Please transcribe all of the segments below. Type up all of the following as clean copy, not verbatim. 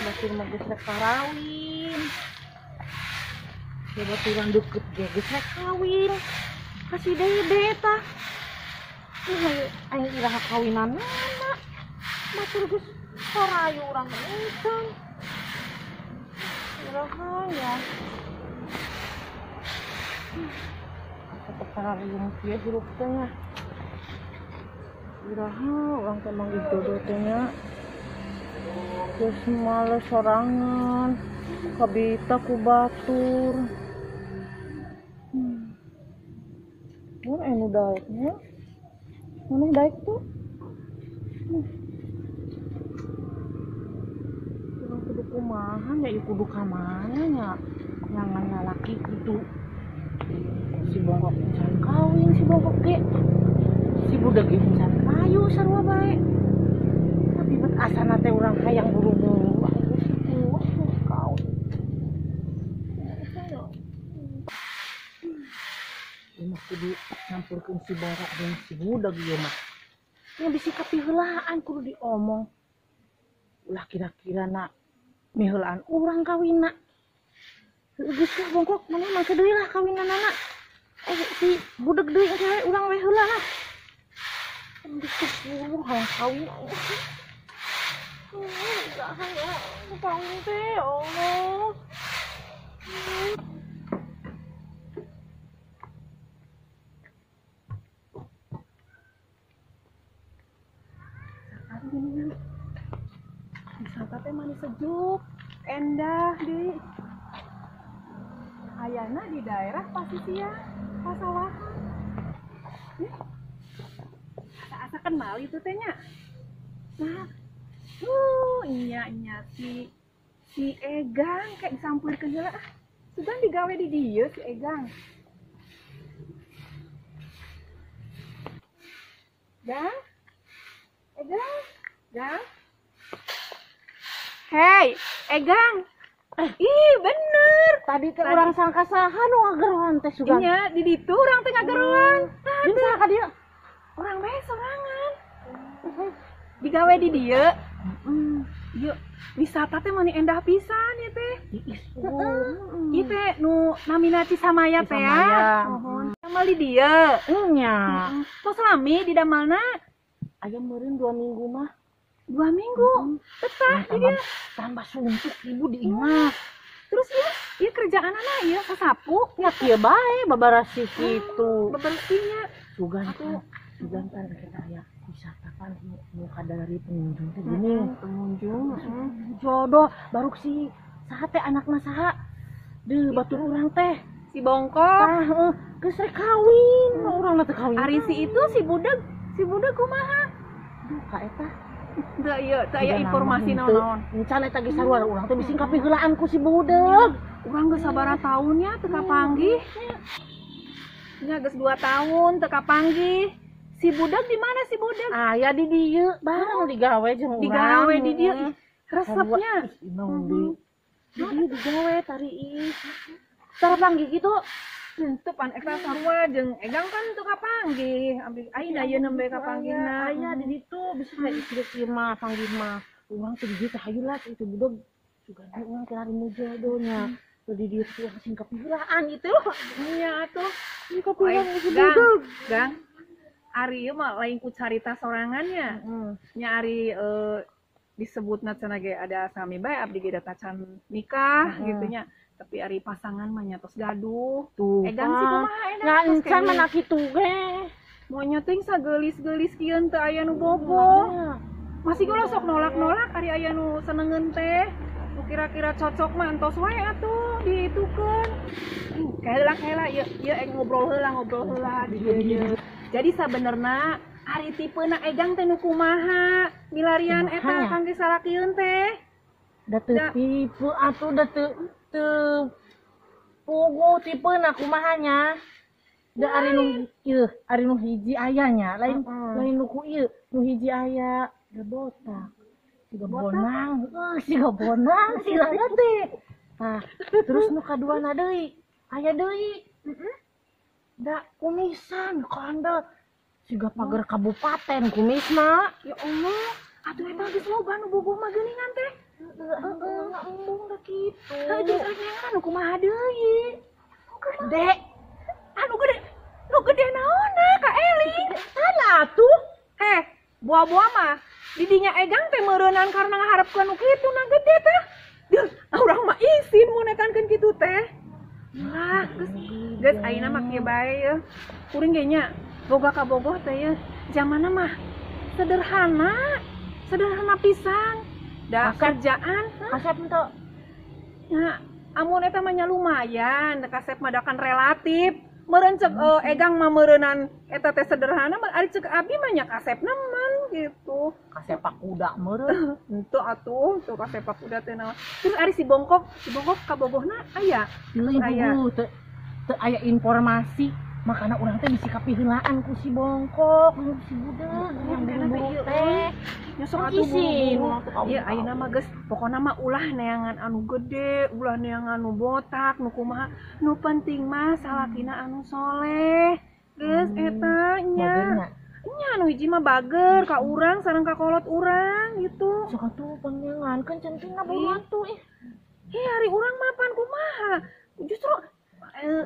Batur mah geus rek karawin. Ya baturan deket ge geus rek kawin. Ka si Dede tah. Aing iraha kawinanana. Batur geus sarayu urang mah encan. Iraha ya. Tetep karariung kieu hirup teh nya. Iraha urang teh manggih jodoh teh nya. Geus males sorangan, kabita ku batur. Mun anu daek nya? Mana daek tuh? Urang kudu kumaha nya, ieu kudu ka mana nya? Nyangan lalaki kitu. Si bongkok encan kawin, si bongkok ge. Si budak ge encan kayu sarua bae. Tapi bet asana teh urang hayang buru-buru. Ayo si kuat kawin. Ieu mah kudu nyampurkeun si Bara jeung si budak ieu mah. Nya bisi kapiheulaan kudu diomong. Ulah kira-kira na miheulaan urang kawinna. Geus lah bongkok, maneh mangke deui lah kawinanana. Si budak deui engke we urang we heula lah. Geus buru hayang kawin. Hayang kawin teh, ya Allah. Wisata teh manis sejuk, endah deui. Ayana di daerah Pasisia, Pasawahan. Asa kenal itu teh nya. Nah, iya nya si Egang kayak disampurkeun heula ah. Sugan digawe di dieu si Egang. Gang? Egang? Gang? Hei, Egang. Ih, bener. Tadi teh urang sangka saha nu ngageroan teh sugan. Nya, di ditu urang teh ngageroan. Jeung saha ka dieu? Urang bae sorangan. Digawe di dieu. Ieu wisata teh mani endah pisan ieu teh. Ieu teh nu namina Cisamaya teh ya. Nuhun. Damal di dieu. Nya. Tos lami di damalna? Aya meureun 2 minggu mah. 2 minggu? Betah di dieu. Tambah suntuk ibu di imah. Terus ieu kerjaanana ieu sasapu. Nya kieu bae babarasih kitu. Bebersihnya. Sugan kan kita aya wisata kan muka dari pengunjung teh gini. Pengunjung. Jodoh baru si saha teh anakna saha? Deui batur urang teh. Si bongkok. Tah heuh, geus rek kawin, urang teh kawin. Ari si itu si budak kumaha? Duh ka eta. Teu ieu, teu aya informasi naon-naon. Encan eta ge sarua urang teh bisi kapiheulaan ku si budak. Urang geus sabaraha taun nya teu kapanggih. Nya geus 2 tahun teu kapanggih. Si budak di mana si budak? Aya di dieu, bareng digawe jeung urang. Digawe di dieu. Resepnya. Ih, naon deui. Di dieu digawe tari ih. Tara panggih kitu. Henteu pan eta sarua jeung Egang kan teu kapanggih. Abdi ayeuna ieu nembe kapanggihna. Aya di ditu bisa istri ieu mah panggih mah. Urang teh di dieu teh hayu lah itu budak. Sugan urang teh lari jodoh nya. Teu di dieu teh urang sing kapiheulaan gitu. Nya atuh. Sing kapiheulaan si budak. Gang. Ari ieu mah lain ku carita sorangannya. Nya ari disebutna cenah ge ada sami bae abdi ge tacan nikah gitu nya. Tapi ari pasangan mah nya tos gaduh. Tuh. Egang sih kumaha edan. Nya encan mah kitu ge. Monya teuing sageulis-geulis kieu teu aya nu bogoh. Masih ge sok nolak-nolak ari aya nu senengeun teh. Nu kira-kira cocok mah entos wae atuh diitukeun. Kaheula ieu ieu ngobrol heula di dieu. Jadi sabenerna ari tipena Egang teh nu kumaha milarian eta kangge salakieun teh. Da teu tipe atuh da teu pugu tipena kumaha nya. Da ari nu ieu, ari nu hiji aya nya, lain lain nu ku ieu, nu hiji aya da botak. Siga bonang, siga bonang siga teh. Tah, terus nu kaduana deui, aya deui. Da kumisan kandel siga pagar kabupaten kumisna. Ya Allah, atuh eta geus loba nu bogoh mah geuningan teh. Heeh. embung da kitu. Heuh terus rek neangan anu kumaha deui? Gede. Anu gede. Nu gede naonna ka Eling? Sana atuh. Heh, buah-buah mah didinya Egang teh meureunan karena ngaharepkeun nu kitu na gede teh. Duh, urang mah isin mun netankeun kitu teh. Wah, geus ayeuna mah kieu bae yeuh. Kuring ge nya boga kabogoh teh yeuh. Jamanna mah sederhana. Sederhana pisan. Da kerjaan kasep henteu. Nya, amun eta mah nya lumayan, kasep mah da kan relatif. Meureun ceuk Egang mah meureunan eta teh sederhana, ari ceuk abi mah nya kasepna man gitu. Kasep kuda meureun. Henteu atuh, teu kasep kuda teh naon. Terus ari si Bongkok kabogohna aya. Aya. Teu aya informasi, makana urang teh bisi kapiheulaan ku si Bongkok, ku si budeug, yang buru-buru teh. Nyosok atuh buru-buru. Ieu ayeuna mah geus pokona mah ulah neangan anu gede, ulah neangan anu botak, nu kumaha. Nu penting mah salakina anu soleh. Geus eta nya. Nya anu hiji mah bager ka urang sareng ka kolot urang gitu. Sok atuh panyangan kan centina buru atuh ih. Ih ari urang mah pan kumaha? Justru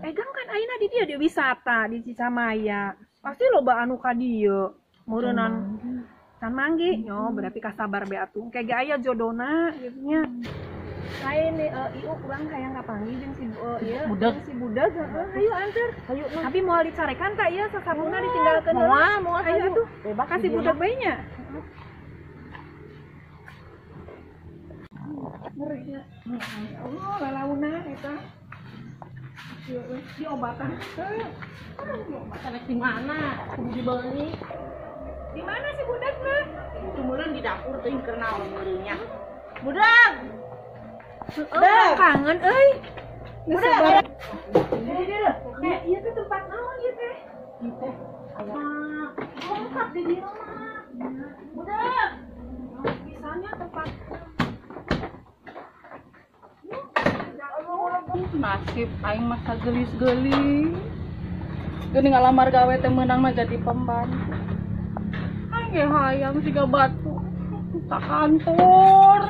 Egang kan ayeuna di dieu di wisata di Cisamaya. Pasti loba anu ka dieu. Meureunnan can manggi, nyo berarti kasabar be atuh. Engke ge aya jodona gitu nya. Lain ieu urang hayang kapanggih jeung si ieu budak si budak heeh. Hayu anter. Hayu tapi moal dicarekan ta ieu sasabuna ditinggalkeun heula. Moal hayu atuh. Bebas ka si budak bae nya. Ngeri nya. Ya Allah lalauna eta. Diobatan. Diobatan di mana? Kudu dibeli. Di mana si budakna? Itu meureun di dapur teuing keur naon meureunnya. Budak. Heeh, kangen euy. Budak. Ieu teh tempat naon ieu teh? Ieu teh aya lengkap di dieu mah. Budak. Misalnya tempat nasib aing mah sagelis-gelis. Geuning ngalamar gawe teh meunang mah jadi pembantu. Aing ge hayang siga batu ka kantor.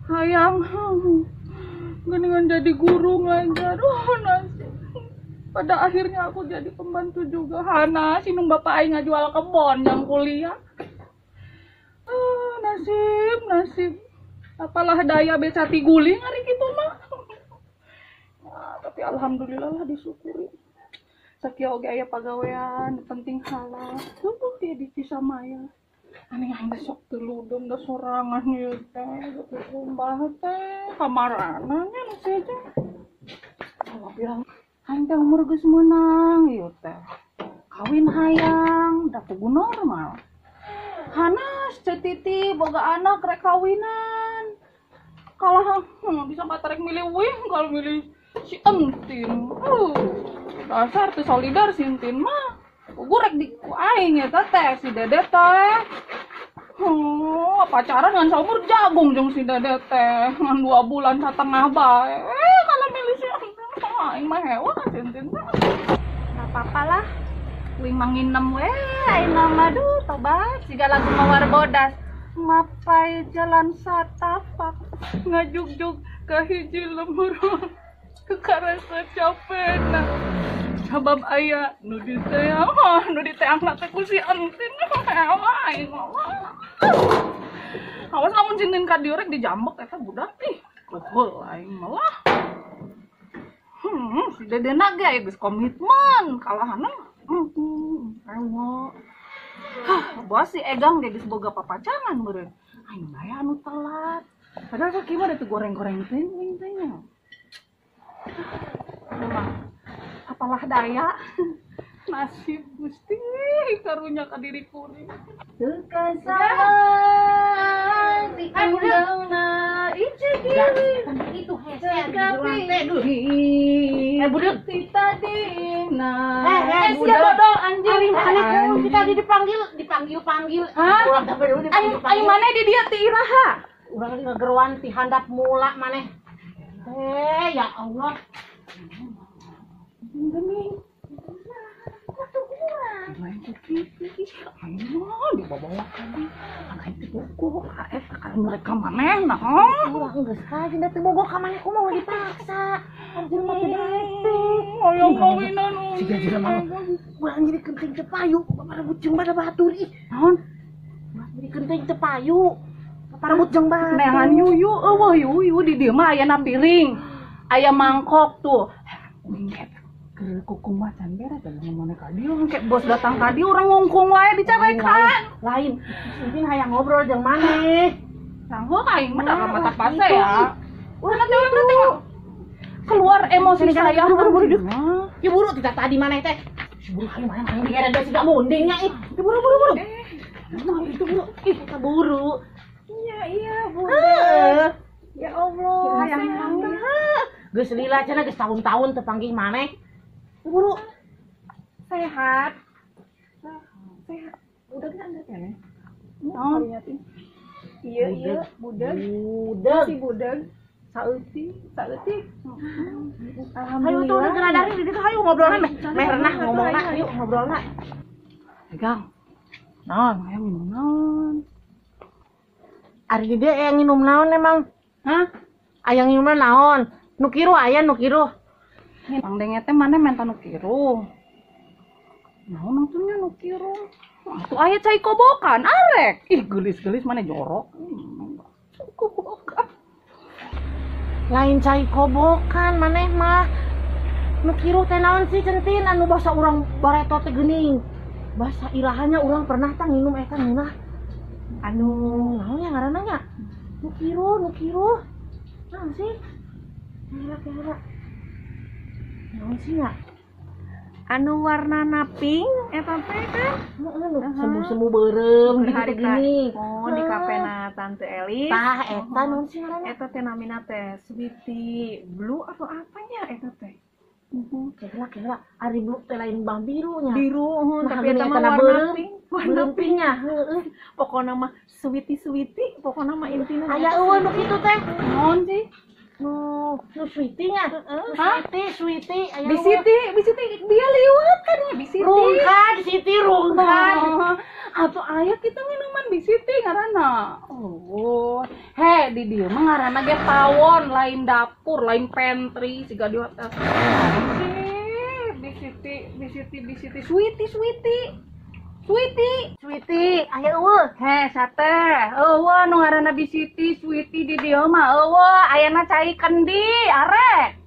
Hayang geuningan jadi guru ngajar. Oh, nasib. Pada akhirnya aku jadi pembantu juga. Hana sinung bapak aing ngajual kebon yang kuliah. Nasib, nasib. Apalah daya becati guling hari kitu mah. Nah, tapi alhamdulillah lah disyukuri. Sakieu oge aya pagawean, penting halal. Tunggu dia di Cisamaya. Aneh aing teh sok teu ludem da sorangan ieu teh, kumbah teh, kamarana nya nu seja. Kalau bilang aing teh umur geus meunang ieu teh. Kawin hayang, da kudu normal. Hanas Ceu Titi boga anak rek kawinan. Kalah bisa katarek milih wih kalau milih si Entin. Dasar teu solidar si Entin mah. Gurek di ku aing eta teh si Dede teh. Pacaran ngan saumur jagung jeung si Dede teh ngan 2 bulan satengah bae. Kalau milih si Entin mah aing mah hewa si Entin teh. Enggak apa-apa lah. Kuing manginem we aing mah duh tobat siga lagu Mawar Bodas. Mapai jalan satapak ngajugjug ka hiji lembur karasa capena sabab aya nu diteang nu diteangna teh ku si Entin aing mah. Awas lamun cintin ka dieu rek dijambek eta budak ih keheul aing mah lah. Si Dedena ge aya geus komitmen kalahana. Ewa. Hah, bos si Egang ge geus boga papacangan meureun. Aing bae anu telat. Padahal sakieu mah da teu goreng-goreng teuing teh nya. Memang apalah daya. Nasib Gusti karunya ka diri kuring. Teu kasaman ti undangna ieu kieu. Itu hese budak ti tadina. Sia bodol anjing. Aneh kita tadi dipanggil. Urang teh beureum dipanggil. Aing maneh di dieu ti iraha? Urang di ngageroan ti handap mula maneh. Ya Allah. Geuning. Kutu urang. Lain ku kitu ih aing mah dibawa ka dieu. Aing teh bogoh ka eta ka mereka manehna. Urang geus kawin da teu bogoh ka maneh kumaha dipaksa. Anjir mah teu daek teh. Hoyong kawinan. Siga jelema mah urang jadi kenteng teu payu, parebut jeung bada batur ih. Naon? Urang jadi kenteng teu payu. Parebut jeung batur. Neangan yuyu eueuh yuyu di dieu mah aya piring. Aya mangkok tuh. Keur kukumaha can beres da mana ka dieu engke bos datang ka dieu urang ngungkung wae dicarekan. Lain. Mungkin hayang ngobrol jeung maneh. Sanggup aing mah da mata pase ya. Urang teh berarti keluar emosi saya. Buru-buru. Ya buru tidak tadi maneh teh. Buru hayu maneh hayang digere deui siga munding nya ih. Ya buru buru buru. Nah, itu buru. Ih, kita buru. Iya, iya, buru. Ya Allah, hayang geus lila cenah geus tahun-tahun teu panggih maneh. Buru. Sehat. Sehat. Budak anda teh? Naon? Iya, iya, budak. Budak. Si budak. Saeutik, saeutik. Hayu tuh geura dari di ditu hayu ngobrolna meh. Meh renah ngomongna, hayu ngobrolna. Pegang. Naon, hayang minum naon? Ari di dieu aya nginum naon emang? Hah? Aya nginum naon? Nu kiru aya nu kiru. Pang denge teh maneh menta nu kiru. Naon atuh nya nu kiru? Atuh aya cai kobokan arek. Ih geulis-geulis maneh jorok. Kobokan. Lain cai kobokan maneh mah. Nu kiru teh naon sih centin anu basa urang bareto teh geuning. Basa irahanya urang pernah tah nginum eta ngeunah. Anu naon nya ngaranna nya? Nu kiru, nu kiru. Naon sih? Kira-kira. Naon sih nya? Anu warnana pink eta teh kan? Heeh, semu-semu beureum gitu gini. Oh, di kafena Tante Elis. Tah eta naon sih ngaranna? Eta teh namina teh Sweetie Blue atau apanya eta teh? Kira-kira ari blue teh lain bang biru nya. Biru, nah, tapi eta mah warna pink. Warna pink nya, heeh. Pokona mah sweetie-sweetie, pokona mah intina. Aya eueuh nu kitu teh. Naon sih? Nu sweetie nya. Sweetie, sweetie aya. Bisiti, bisiti dia liwat kan ya bisiti. Rungkad, siti rungkad. Atau aya kita minuman bisiti ngaranna. Oh, he di dieu mah ngaranna ge pawon, lain dapur, lain pantry siga di hotel. Bisiti, bisiti, bisiti, sweetie, sweetie. Sweetie, sweetie, aya eueuh. He, sate. Eueuh nu ngaranna bisiti, sweetie di dieu mah eueuh ayana cai kendi, arek.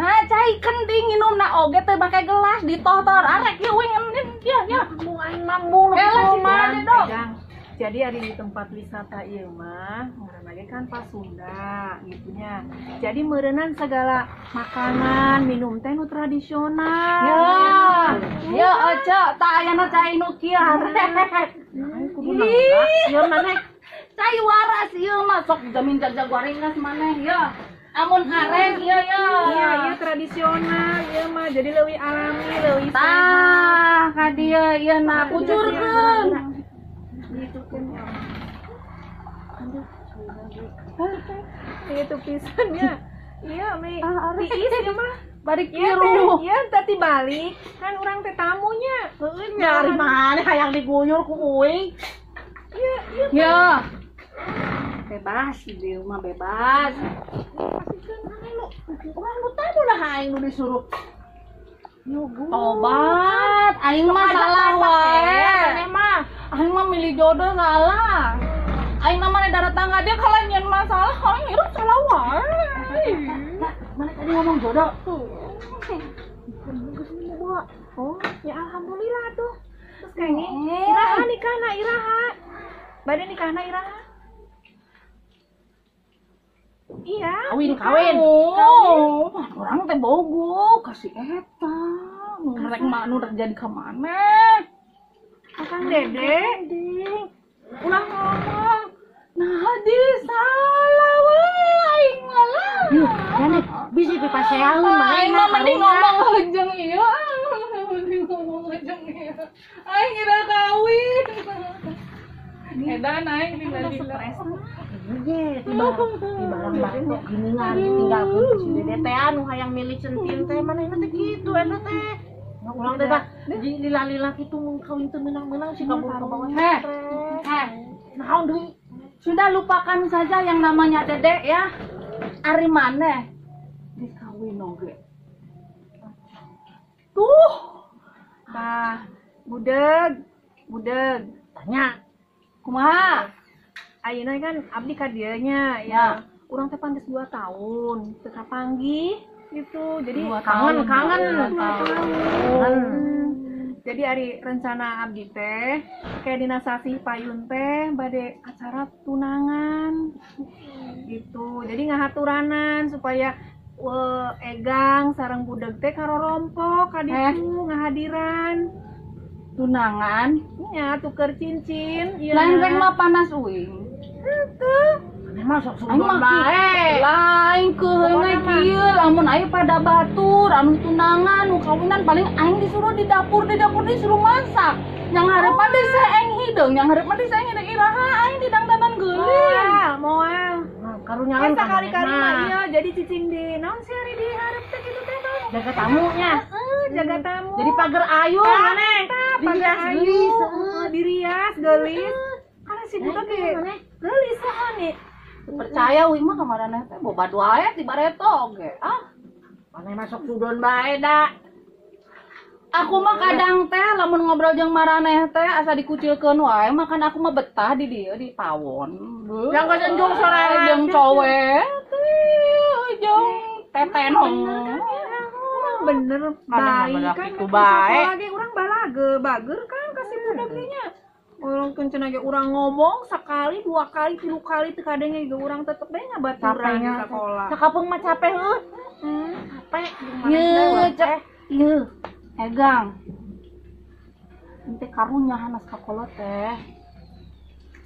Ha, cai kendi nginumna oge teu make gelas ditotor. Arek ieu uing ya ya. Mambung aing mambung nu kitu mah. Jadi ada di tempat wisata ieu mah ngaranna ge kan Pasunda gitu nya. Jadi meureunnan segala makanan, minum teh nu tradisional. Ya. Ya aja tak ayana cai nu kieu arek. Kudu nanggak sieun maneh. Cai waras ieu mah sok jamin jajag waringas maneh ya. Amun arek ieu ya. Iya, iya tradisional ieu mah jadi leuwih alami, leuwih sehat. Tah, ka dieu ieu na kucurkeun. Gitu kan ya. Aduh, itu pisannya. Iya, mi. Tiis ieu mah. Bari kiru. Iya, tadi balik. Kan urang teh tamunya. Heueuh nyari maneh hayang diguyur ku uing. Iya, iya. Ya. Bebas di rumah bebas. Pasikeun maneh nu urang nu tamu lah aing nu disuruh. Tobat, aing mah salah wae. Maneh mah. Aing mah milih jodoh salah. Aing mah maneh datang ka dia kalau nyeun masalah, aing hirup salah wae. Mana tadi ngomong jodoh? Oh, ya alhamdulillah tuh. Terus kayaknya iraha nikahna iraha. Bade nikahna iraha. Iya. Kawin, kawin. Oh, orang teh bogo kasih eta. Nu rek mah nu rek jadi ka maneh. Akang Dede. Ulah ngomong. Nah, di salah we aing malah. Yuh, maneh bisi pipasean maneh. Aing mah mending ngomong jeung ieu. Mending ngomong jeung ieu. Aing ira kawin. Edan aing lila-lila. Iya, tiba barang geuningan ditinggalkeun si Dede teh anu hayang milih centin teh manehna teh kitu eta teh. Urang teh tah lila-lila kitu mun kawin teu meunang-meunang sih kabur ka bawah. Heh. Naon deui? Sudah lupakan saja yang namanya Dede ya. Ari maneh geus kawin oge. Tuh. Tah, budeg. Budeg. Tanya. Kumaha? Ayeuna kan abdi ka dieu nya ya. Urang teh pantes 2 tahun teu kapanggih gitu. Jadi kangen. 2 tahun. Jadi ari rencana abdi teh kayak dina sasih payun teh bade acara tunangan gitu. Jadi ngahaturanan supaya egang sareng budeg teh karorompok ka ditu ngahadiran tunangan nya tuker cincin. Lain rek mah panas uing. Henteu. Mah sok suudon bae. Lain keheuna kieu lamun aya pada batur anu tunangan nu kawinan paling aing disuruh di dapur disuruh masak. Yang harapan deui saeng hideung, yang harapan deui saeng hideung iraha aing didangdanan geuling. Moal. Karunyahan sakali-kali mah ieu jadi cicing di naon sih ari di hareup teh kitu teh naon? Jaga tamunya. Heeh, jaga tamu. Jadi pagar ayu maneh. Pagar ayu, dirias geulis. Karena si budak ge geulis saha nih. Percaya uing mah kamaraneh teh boba wae ti bareto oge. Ah, maneh masuk sudon bae da. Aku mah kadang teh lamun ngobrol jeung maraneh teh asa dikucilkeun wae, makan aku mah betah di dieu di pawon. Yang geus enjung sorangan jeung cowe teh jeung tetenong. Bener bae kan kitu bae. Lagi urang balage bager kan ka si budak ge nya. Urang kencen aja urang ngomong sekali, 2 kali, 3 kali teu kadenge ge urang tetep bae ngabaturan di sakola. Sakapeung mah capek heuh. Capek. Ye, cek. Ieu, egang. Ente karunya hanas ka kolot teh.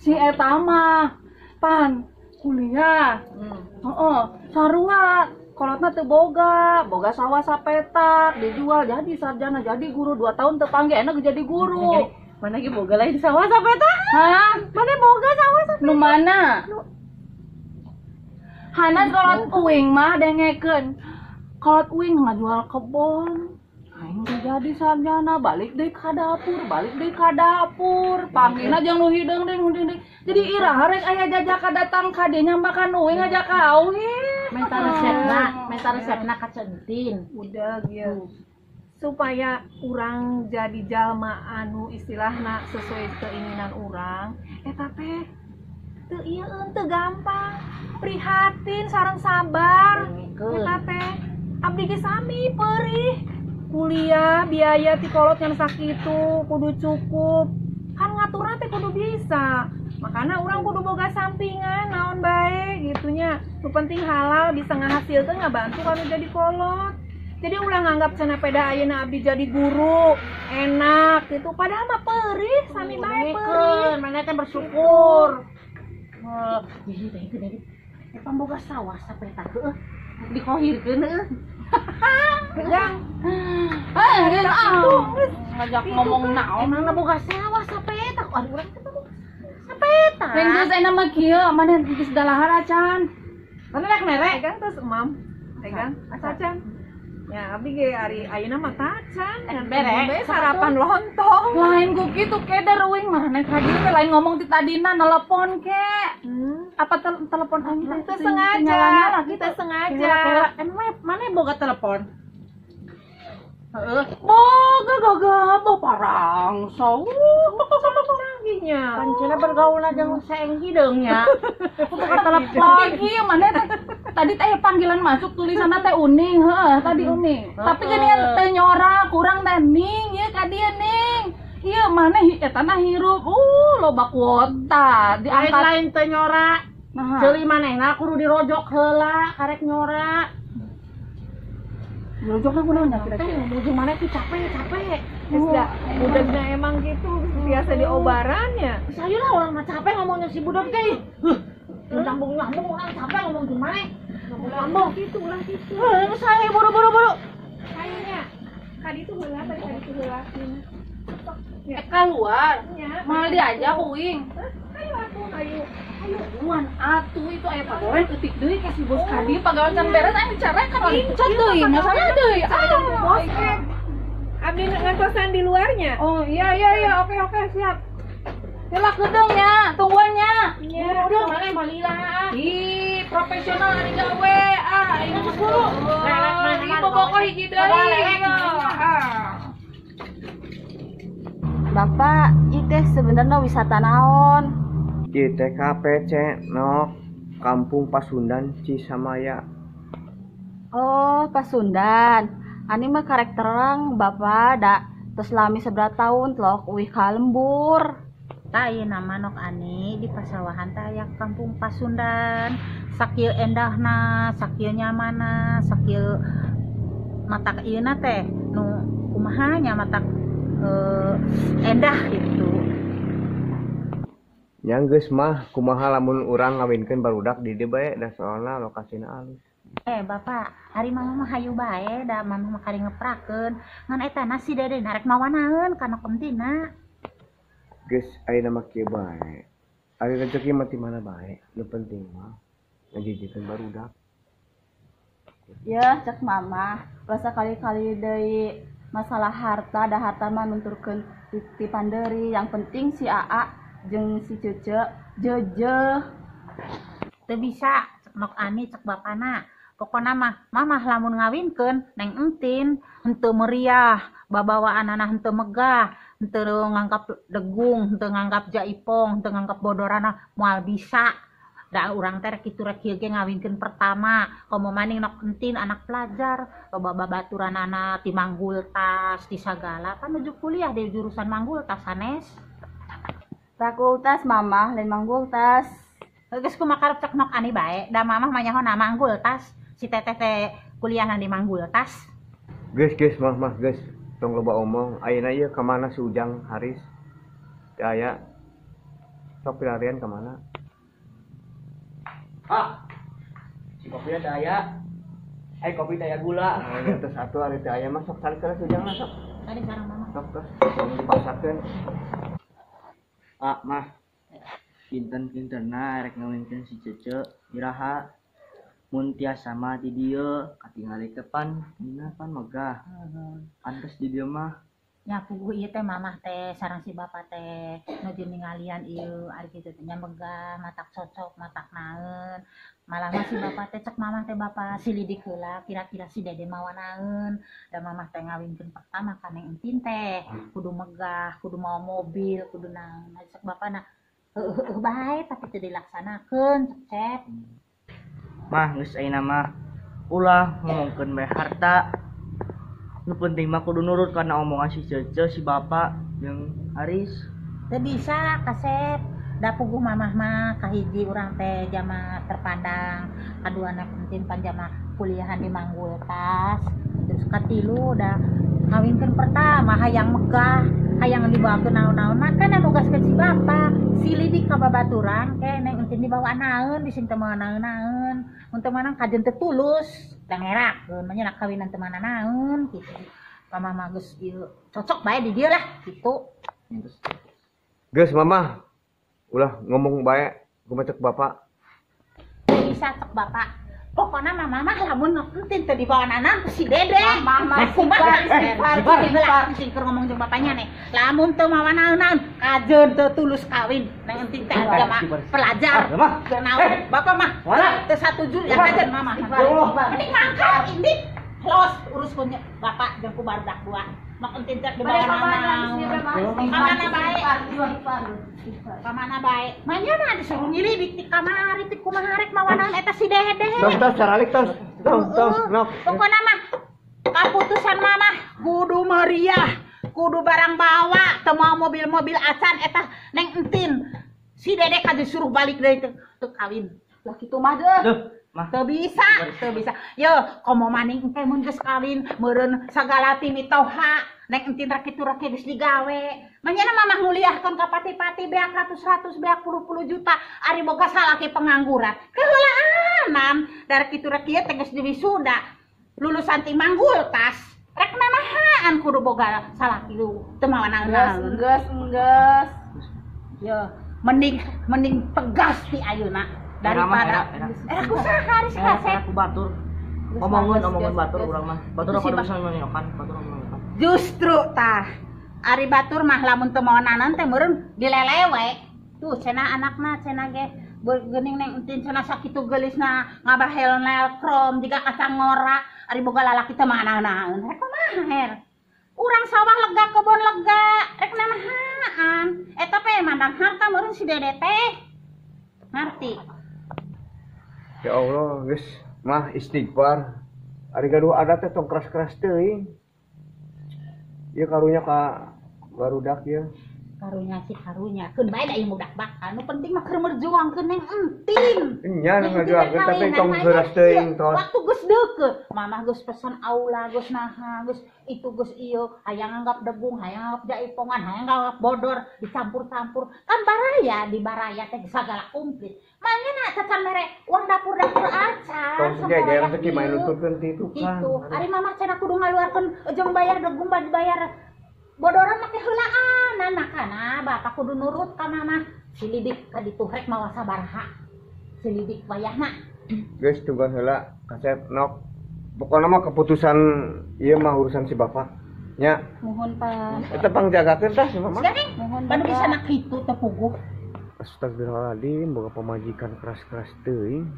Si eta mah pan kuliah. Heeh, sarua kolotna teu boga, boga sawah sapetak, dijual jadi sarjana, jadi guru 2 tahun teu panggih enak jadi guru. Mana ge boga lain sawah sapetak? Hah? Mana boga sawah sapetak? Nu mana? Hanas kolot uing mah dengekeun. Kolot uing ngajual kebon. Aing teh jadi sarjana, balik deui ka dapur, Panggilna jeung nu hideung deui, Jadi iraha rek aya jajaka datang ka dieu nyambakan uing ngajak kawin. Menta resepna ka Centin. Udah ieu. Supaya urang jadi jalma anu istilahna sesuai keinginan urang eta teh teu ieu teu gampang, prihatin sareng sabar eta teh. Abdi ge sami perih kuliah biaya ti kolot ngan sakitu kudu cukup kan ngaturna teh kudu bisa, makana urang kudu boga sampingan naon bae gitunya, nu penting halal bisa ngahasilkeun ngabantu kanu jadi kolot. Jadi ulah nganggap cenah peda ayeuna abdi jadi guru enak gitu, padahal mah perih sami bae perih. Mana teh bersyukur. Heuh, teh itu dari eta boga sawah sapetak heuh dikohirkeun heuh. Gang. Ah, ngajak ngomong naon emangna boga sawah sapetak. Aduh urang teh boga sapetak. Geus ayeuna mah kieu, maneh geus dalahar acan. Mana rek mere? Egang terus emam. Egang acan. Ya, abdi ge ari ayeuna mah tacan ngan bere sarapan lontong. Lain ku kitu keder uing maraneh ka dieu teh lain ngomong ti tadina nelepon ke. Apa telepon aing teh teu sengaja, kita sengaja. Emang maneh boga telepon? Heeh. Boga gagah parang sau. Canggihnya. Pancena bergaul jeung saeng hideung nya. Boga telepon. Kieu maneh teh tadi teh panggilan masuk tulisanna teh uning, heeh, tadi uning. Tapi geuningan teh nyora kurang teh ning ieu ka dieu ning. Ieu maneh eta na hirup, loba kuota diangkat lain teh nyora. Ceuli manehna kudu dirojok heula karek nyora. Dirojokna kunaon nya kira-kira? Teh maneh tuh capek. Geus da budegna emang gitu biasa diobarannya. Saya lah orang mah capek ngomongnya si budak teh. Huh. Nyambung-nyambung orang capek ngomong gimana? Nyambung gitu ulah gitu. Saya buru-buru. Kayaknya kadi itu heula tadi kadi itu heula. Ya. Keluar. Mal diajak uing. Ayo atuh, ayo. Ayo buan atuh itu aya pagawean eutik deui ka si bos kadi pagawean can beres aing dicarekan oleh cat deui. Masalah deui. Ah, bos. Abdi ngantosan di luarnya. Oh iya iya iya, oke oke siap. Heula kedeung nya, tungguan nya. Iya, udah mana malila. Ih, profesional ari gawe. Ah, aing mah buru. Ih, bobogoh hiji deui. Ah. Bapak, ieu teh sebenarnya wisata naon? Ieu teh KPC nok Kampung Pasundan Cisamaya. Oh, Pasundan. Ani mah karek terang Bapak da tos lami sabaraha tahun telok uih ka lembur. Tah ieu nama nok ani di pasawahan teh aya Kampung Pasundan. Sakieu endahna, sakieu nyamanna, sakieu matak ieu na teh nu kumaha nya matak endah gitu. Nya geus mah kumaha lamun urang ngawinkeun barudak di dieu bae da soalna lokasina alus. Bapak, ari mama mah hayu bae da mama mah kari ngeprakeun. Ngan eta na si Dede narek mawa naeun kana pentina. Geus ayeuna mah kieu bae. Ari rezeki mah ti mana bae, nu penting mah ngajijikeun barudak. Ya, cek mama, ulah sakali-kali deui masalah harta, da harta mah nunturkeun ti panderi. Yang penting si Aa jeung si Cece jeujeuh. Teu bisa cek nok ani cek bapana. Pokona mah mamah lamun ngawinkeun Neng Entin henteu meriah, babawaanana henteu megah, henteu nganggap degung, henteu nganggap jaipong, henteu nganggap bodorana moal bisa. Da urang teh rek kitu rek kieu ge ngawinkeun pertama, komo maning nok Entin anak pelajar, loba babaturanana ti manggultas, ti sagala, pan nuju kuliah di jurusan manggultas sanes. Fakultas mamah lain manggultas. Geus kumaha karep cek nok ani bae, da mamah mah nyaho manggultas, si teteh teh kuliahna di manggultas. Geus geus mah mah geus tong loba omong, ayeuna ieu ka mana si Ujang Haris? Teu aya. Sok pilarian ka mana? Ah. Si kopi teh aya. Ai kopi teh aya gula. Nah, teh satu ari teh aya mah sok cari ke si Ujang lah sok. Tadi sareng mama. Sok terus tong dipaksakeun. Ah, mah. Kinten-kintenna rek ngawinkeun si Cece iraha. Mun tiasa mah di dieu katingali teh pan dina pan megah. Pantes di dieu mah. Nya puguh ieu teh mamah teh sareng si bapak teh nuju ningalian ieu ari kitu teh nya megah, matak cocok, matak naeun. Malah mah si bapak teh cek mamah teh bapak silidik heula kira-kira si Dede mawa naeun. Da mamah teh ngawinkeun pertama ka Neng Entin teh kudu megah, kudu mawa mobil, kudu naon. Nah, cek bapana heueuh bae tapi teu dilaksanakeun cek Cep. Mah geus ayeuna mah ulah ngomongkeun bae harta. Nu penting mah kudu nurut kana omongan si Cece, si bapak jeung Haris. Teu bisa kasep. Da puguh mamah mah kahiji urang teh jama terpandang, kaduana penting pan jama kuliahan di Manggultas. Terus katilu da ngawinkeun pertama hayang megah, hayang dibawakeun naon-naon. Maka nugaskeun si bapak, silidik ka babaturan ke Neng Entin dibawa naeun, bisi teu mawa naeun-naeun. Mun teu manang kajen teu tulus, da ngerakeun mah nya kawinan teu mana naeun kitu. Mamah mah geus ieu cocok bae di dieu lah kitu. Geus mamah, ulah ngomong bae kumaha cek bapak. Teu bisa cek bapak. Pokona mah mamah lamun Entin teu dibawa nanan ku si Dede. Mamah mah kumaha istighfar sing keur ngomong jeung bapaknya nih. Lamun teu mawa naon-naon, kajeun teu tulus kawin. Neng Entin teh jama pelajar. Teu naon, bapak mah teu satuju ya kajeun mamah. Mending mangkat ini los urus ku bapak jeung ku barudak dua. Nok Entin teh dibawa naon. Kamana bae? Kamana bae? Manyana disuruh nyilidik ti kamari ti kumaha rek mawa naon eta si Dede. Tos tos caralik tos. Tos tos nok. Pokona mah kaputusan mamah kudu meriah, kudu barang bawa, teu moal mobil-mobil acan eta Neng Entin. Si Dede ka disuruh balik deui teu kawin. Lah kitu mah deuh. Duh, mah. Teu bisa, teu bisa. Yo, komo maning engke mun geus kawin meureun sagala ti mitoha. Neng Entin rek kitu rek geus digawe. Manyana mamah nguliahkeun ka pati-pati beak ratus-ratus beak puluh-puluh juta ari boga salaki pengangguran. Keheulaanan dari kitu rek ieu teh geus diwisuda. Lulusan ti Manggultas. Rek nanahaan kudu boga salaki teu mawa naon-naon. Geus geus. Yo, mending mending tegas ti ayeuna daripada era kusaha Haris kasep. Ku batur. Omongan omongan batur urang mah. Batur kudu bisa nyokan, batur omongan. Justru tah ari batur mah lamun teu maonanan teh meureun dilelewe. Tuh cenah anakna cenah ge geuning Neng Entin cenah sakitu geulisna ngabahel nelkrom jiga kacang ngora ari boga lalaki teh mah naon-naon. Rek kumaha her? Urang sawah lega kebon lega rek nanahaan. Eta pe mandang harta meureun si Dede teh. Ngarti. Ya Allah, geus mah istighfar. Ari gaduh adat teh tong keras-keras teuing. Ieu karunya ka barudak ieu. Karunya sih karunya. Keun bae da ieu budak bakal. Nu penting mah keur merjuangkeun Neng Entin. Nya nu ngajuangkeun tapi tong keras teuing tos. Waktu geus deukeut, mamah geus pesan aula, geus naha, geus itu geus ieu, hayang anggap degung, hayang anggap jaipongan, hayang anggap bodor, dicampur-campur. Kan baraya di baraya teh sagala komplit. Mangena cacan mere uang dapur-dapur acan. Tong geger teh main nuturkeun ti itu kan. Gitu. Ari mamah cenah kudu ngaluarkeun jeung bayar degung bayar bodoran make heulaan makana bapak kudu nurut ka mamah. Silidik ka ditu rek mawa sabaraha. Silidik wayahna. Geus tungguan heula kasep nok. Pokona mah keputusan ieu mah urusan si bapak. Nya. Muhun Pak. Eta pangjagakeun tah si mamah. Muhun. Banu bisa nak kitu teh puguh. Astagfirullahaladzim, boga pamajikan keras-keras teuing.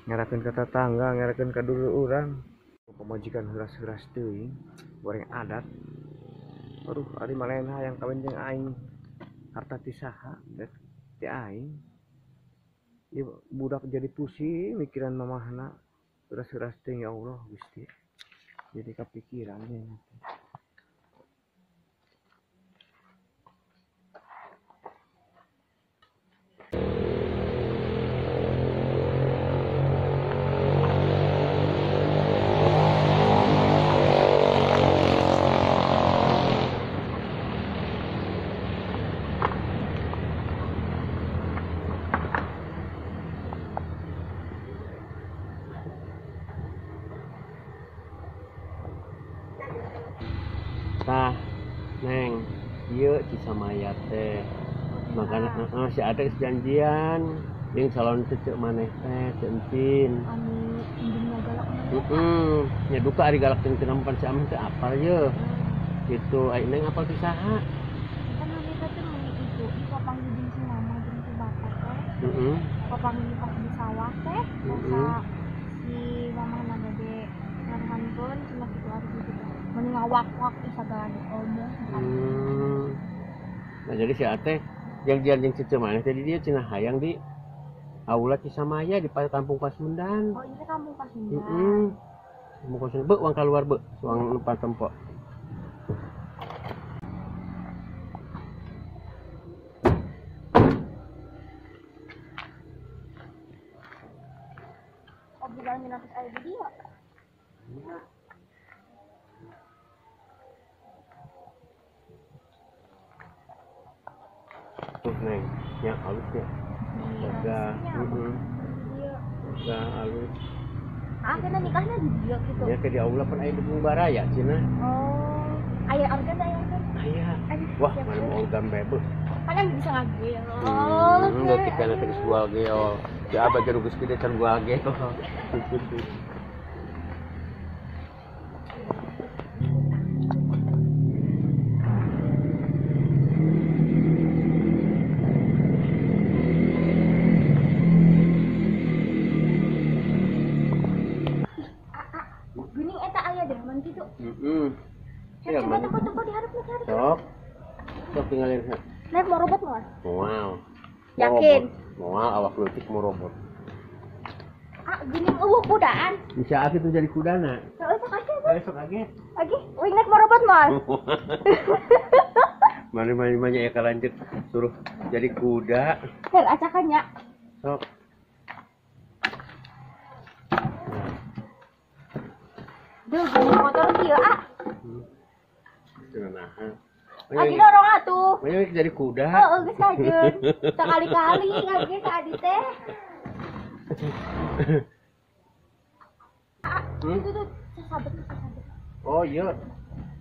Ngerakeun ka tetangga, ngerakeun ka dulur urang. Pamajikan keras-keras teuing, goreng adat. Aduh, ari manehna hayang kawin jeung aing. Harta ti saha? Ti aing. Ieu budak jadi pusing mikiran mamahna. Keras-keras teuing ya Allah Gusti. Jadi kepikiran ya. Tah, Neng, ieu Cisamaya teh. Makana heeh si Ade geus janjian jeung calon cece maneh teh, Ceu Entin. Anu indungna galak mah. Heeh, nya duka ari galak jeung teu nampan si Ameh teh apal ye. Kitu, ai Neng apal ti saha? Kan harita teh meuni itu, papanggih jeung si mama jeung si bapak teh. Heeh. Papanggih pas di sawah teh, masa si mamahna gede ngahankeun cenah kitu ari kitu teh. Meni ngawak-wak sagala diomong. Nah jadi si Ate janjian jeung cece maneh teh di dieu cenah hayang di Aula Cisamaya di kampung Pasundan. Oh, ini kampung Pasundan. Heeh. Kampung Pasundan beuh uang keluar beuh, uang lupa tempo. Obrolan minangkes aya di dieu. Tuh Neng, yang halus ya. Lega, lega halus. Ah, kena nikahnya di dia gitu. Ya ke di aula pan aya degung baraya cenah. Oh, aya organ aya organ. Aya. Wah, mana mau organ bebek. Kan bisa ngageol. Enggak kita nanti geus jual geol. Ya abah geus geus gede can jual geol. Ya, coba tempo-tempo diharap nih, diharap. Sok. Sok tinggalin. Naik mau robot mau? Moal. Yakin? Moal awak leutik mau robot. Ah, gini eueuh kudaan. Bisa aku tuh jadi kudana. Heeh, sok aja. Sok aja. Lagi, wing naik mau robot moal. Mari-mari ya kalanjut suruh jadi kuda. Her acakannya. Sok. Duh, gini motor kieu ah. Nah, lagi dorong atuh. Ayo jadi kuda. Heeh, geus kajeun. Sakali-kali ngage ka adi teh. Ah, itu tuh sasabet sasabet. Oh iya.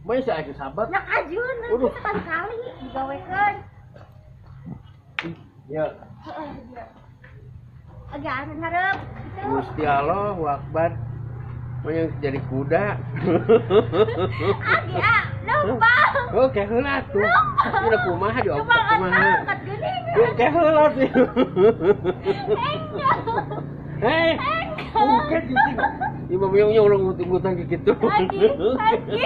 Mah saya sahabat. Nak ajeun nanti sekali-kali digawekeun. Ya. Heeh, iya. Agak anu hareup gitu. Gusti Allahu Akbar. Mau yang jadi kuda. Agi ah, numpang. Oh, kayak heula tuh. Udah kumaha di otak kumaha. Angkat geuning. Kayak heula tuh. Hei. Bukan cicing. Ieu mah yang ulang ngut-ngutan gitu. Agi, agi.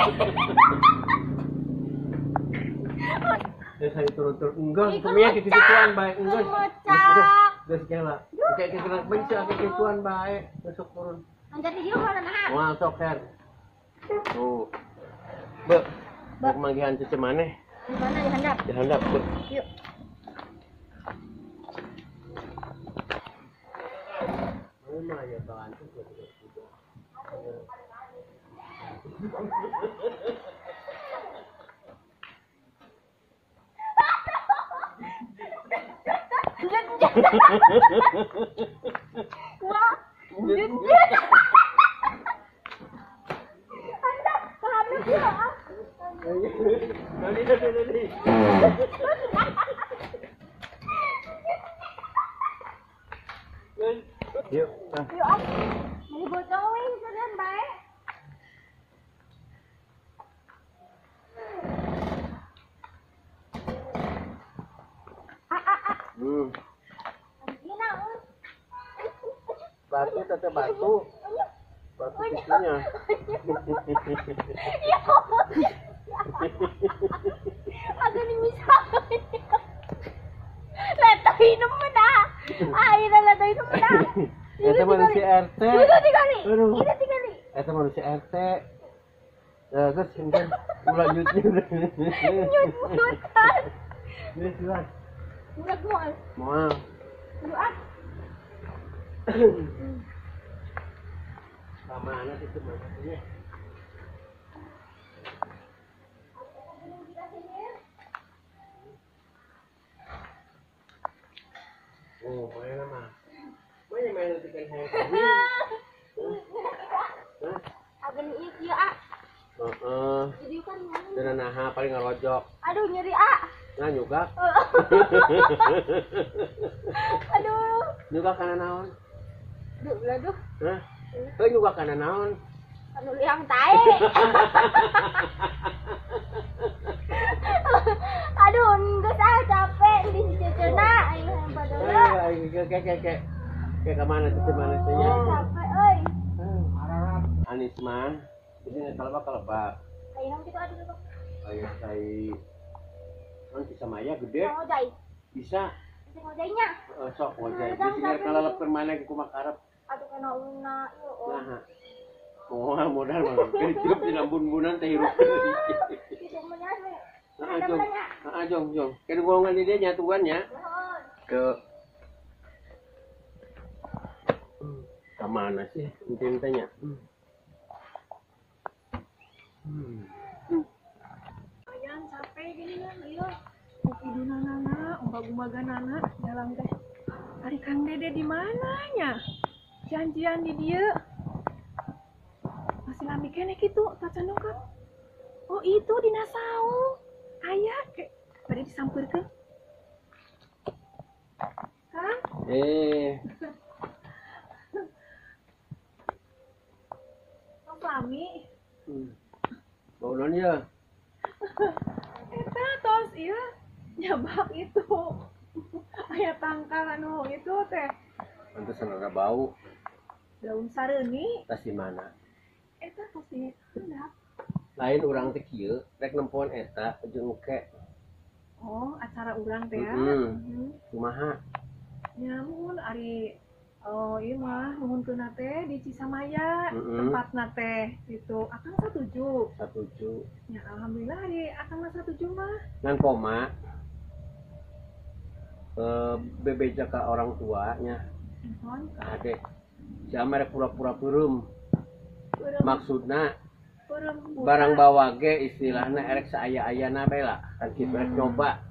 Ya saya turun-turun enggak, kumnya gitu-gituan bae enggak. Geus kela. Kayak kira benci kayak gituan bae, besok turun. Angkat video mana nah? Wah, sok her. Tuh. Be. Mau manggihan cucu maneh. Di mana di handap? Di handap, Be. Yuk. Mana ya bahan tuh. Wah, anda paham ya? Nanti. Yuk, yuk, ah. Mau bocoin kalian baik. Batu teteh batu. Batu cucunya. Ya. Aku ni bisa. Letoy naman ah. Ay, letoy naman ah. Eta manusia RT. Itu tinggali. Itu tinggali. Eta manusia RT. Terus mungkin ulah nyut-nyut. Nyut-nyutan. Geus lah. Ulah moal. Moal. Ulah. Kamana itu mana? Oh, mana mah? Mana main ikan hayang kami? Agen ieu kieu ah. Heeh. Jadi kan dan naha paling ngarojok. Aduh nyeri ah. Nah nyugak. Aduh. Nyugak kana naon? Duh, aduh. Hah? Heuh nyugak kana naon? Anu liang tae. Aduh, geus ah capek di cucuna aing hayang padola. Ayo, ke. Ke ka mana cucu mana teh nya? Capek euy. Anis mah ini kalebak kalebak. Ayo kitu aduh tuh. Ayo sai. Kan bisa maya gede. Ngojai. Bisa. Bisa ngojainya. Sok ngojai. Bisa kalalep mana ke kumaha karep. Aduh kana una ieu. Nah. Moal modal mah. Hidup dina bun-bunan teh hirup. Kitu mah nya. Heeh, jong. Heeh, jong, jong. Kan golongan di dia nyatuan nya. Ke ke mana sih intinya? Ayan capek gini kan, iya. Idunanana, umbag-umbaganana jalan teh. Ari Kang Dede di mananya? Janjian di dieu. Masih lami keneh kitu, tacan dongkap. Oh, itu dina saung. Aya ke bade disampeurkeun. Kang? Kang lami. Bau naon ya? Eta tos ieu nyabak itu. Aya tangkal anu itu teh. Pantesan ada bau. Daun sareuni. Tas di mana? Eta tos di handap. Lain urang teh kieu, rek nempoan eta jeung ke. Oh, acara urang teh ya. Kumaha? Nya muhun ari oh ieu mah nuhunkeunna teh di Cisamaya, tempatna teh gitu. Akang satuju. Satuju. Ya alhamdulillah ari akang mah satuju mah. Ngan koma bebeja ka orang tuanya. Nuhun. Ade. Si Amar pura-pura peureum. Maksudna barang bawa ge istilahna erek saaya-ayana bae lah. Kan kitu rek nyoba.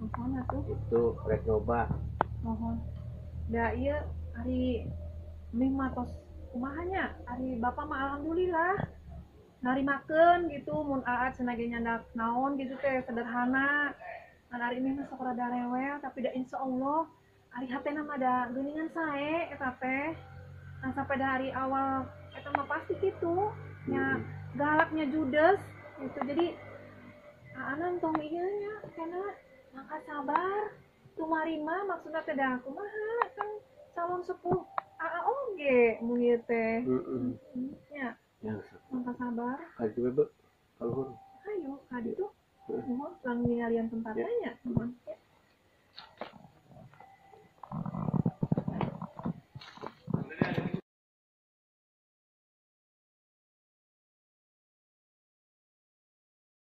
Nuhun atuh. Itu rek nyoba. Nuhun. Da ieu ari mih mah tos kumaha nya? Ari bapak mah alhamdulillah narimakeun gitu mun aat cenah ge nyandak naon gitu teh sederhana. Ngan ari mih mah sok rada rewel tapi da insyaallah ari hatena mah da geuningan sae eta teh. Nah sampai dari awal eta Eta mah pasti kitu. Nya galaknya judes gitu. Jadi Aa tong ieu nya karena maka sabar tumarima maksudna teh da kumaha kan calon sepuh Aa oge mun ieu teh. Heeh. Nya Ya, mangka sabar. ka ditu we, Be. Ka luhur. Ayo ka ditu. Mohon lang ningalian tempatnya nya. Mohon. Ya.